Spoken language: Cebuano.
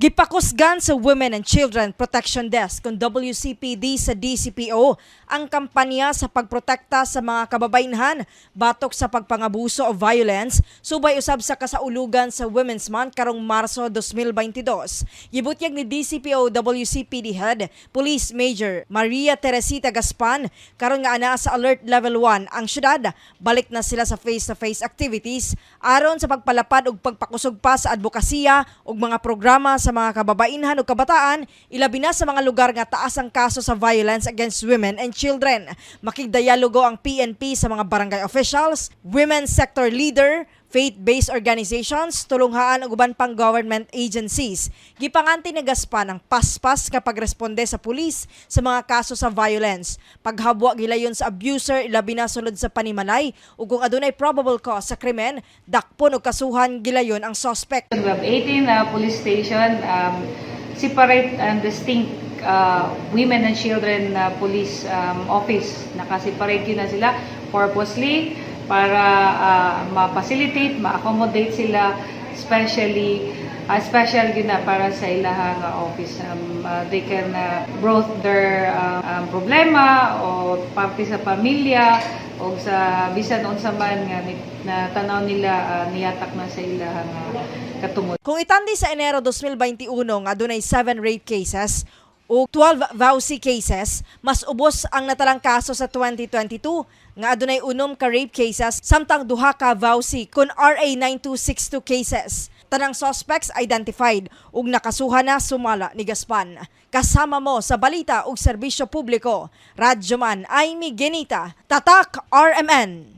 Gipakusgan sa Women and Children Protection Desk kung WCPD sa DCPO ang kampanya sa pagprotekta sa mga kababayenhan batok sa pagpangabuso o violence, subay usab sa kasaulugan sa Women's Month karong Marso 2022. Gibutyag ni DCPO WCPD Head Police Major Maria Teresita Gaspan karon nga anaa sa Alert Level 1 ang syudad. Balik na sila sa face-to-face activities aron sa pagpalapad ug pagpakusog pa sa advokasya ug mga programa sa mga kababainhan ug kabataan, ilabi na sa mga lugar nga taas ang kaso sa violence against women and children. Makigdialogo ang PNP sa mga barangay officials, women sector leader, faith-based organizations, tulunghaan ug uban pang government agencies. Gipanganti ni Gaspan ang paspas nga pagresponde sa pulis sa mga kaso sa violence. Paghabwa gilayon sa abuser, ilabi na sulod sa panimalay, ug kung adunay probable cause sa krimen, dakpon og kasuhan gilayon ang suspect. We have 18 police station, separate and distinct women and children police office. Nakaseparate yun na sila purposely para ma-facilitate, ma-accommodate sila, especially special yun na para sa ilahang office. They can brought their problema o parte sa pamilya o sa bisan unsa man nga na tanaw nila niyatak na sa ilahang katungod. Kung itandi sa Enero 2021 nga adunay 7 rape cases ug 12 VAWC cases, mas ubos ang natalang kaso sa 2022 nga adunay 6 ka rape cases samtang duha ka VAWC kun RA 9262 cases. Tanang suspects identified ug nakasuhan na, sumala ni Gaspan. Kasama mo sa balita ug serbisyo publiko, Radyoman Amy Genita, Tatak RMN.